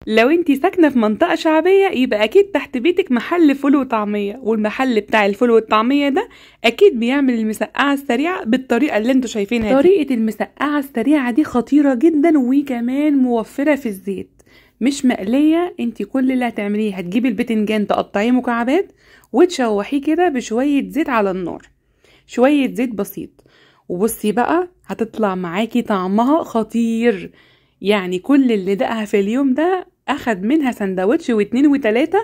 لو انتي ساكنة في منطقة شعبية يبقى اكيد تحت بيتك محل فول وطعميه، والمحل بتاع الفول والطعميه ده اكيد بيعمل المسقعه السريعة بالطريقة اللي انتوا شايفينها دي. طريقه المسقعه السريعة دي خطيرة جدا، وكمان موفره في الزيت، مش مقلية. انتي كل اللي هتعمليه هتجيبي البتنجان تقطعيه مكعبات وتشوحيه كده بشوية زيت على النار، شوية زيت بسيط، وبصي بقى هتطلع معاكي طعمها خطير. يعني كل اللي دقها في اليوم ده اخد منها سندوتش واتنين وتلاتة،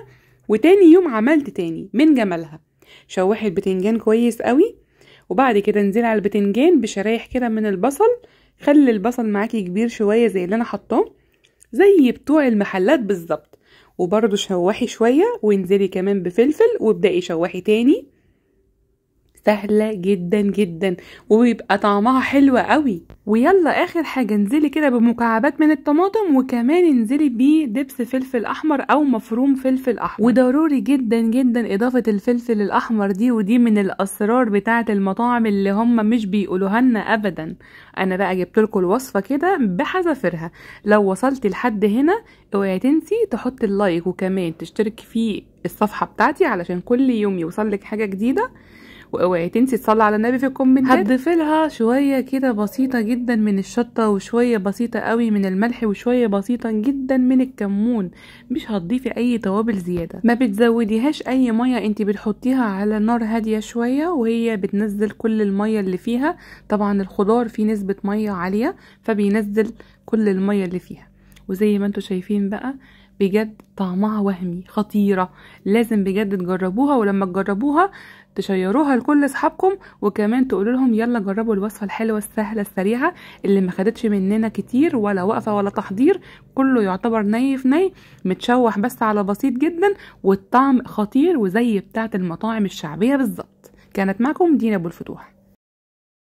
وتاني يوم عملت تاني من جمالها. شوحي البتنجان كويس قوي، وبعد كده انزلي على البتنجان بشرايح كده من البصل. خلي البصل معاكي كبير شوية زي اللي انا حطاه، زي بتوع المحلات بالظبط. وبرده شوحي شوية، وانزلي كمان بفلفل، وابدأي شوحي تاني. سهلة جدا جدا وبيبقى طعمها حلو قوي. ويلا اخر حاجة انزلي كده بمكعبات من الطماطم، وكمان انزلي بدبس فلفل احمر او مفروم فلفل احمر. وضروري جدا جدا اضافة الفلفل الاحمر دي، ودي من الاسرار بتاعة المطاعم اللي هم مش بيقولوها لنا ابدا. انا بقى جبت لكم الوصفة كده بحذافيرها. لو وصلتي لحد هنا اوعي تنسي تحطي ال like، وكمان تشتركي في الصفحة بتاعتي علشان كل يوم يوصلك حاجة جديدة. واوعي تنسي تصلي على النبي في الكومنتات. هتضيفي لها شوية كده بسيطة جدا من الشطه، وشوية بسيطة قوي من الملح، وشوية بسيطة جدا من الكمون. مش هتضيفي اي توابل زيادة، ما بتزوديهاش اي مية، انت بتحطيها على نار هادية شوية وهي بتنزل كل المية اللي فيها. طبعا الخضار فيه نسبه مية عالية فبينزل كل المية اللي فيها. وزي ما انتوا شايفين بقى بجد طعمها وهمي، خطيرة، لازم بجد تجربوها. ولما تجربوها تشيروها لكل اصحابكم، وكمان تقولوا لهم يلا جربوا الوصفة الحلوة السهلة السريعة اللي ما خدتش مننا كتير ولا وقفه ولا تحضير، كله يعتبر ني في ني، متشوح بس على بسيط جدا، والطعم خطير وزي بتاعه المطاعم الشعبية بالظبط. كانت معكم دينا ابو الفتوح.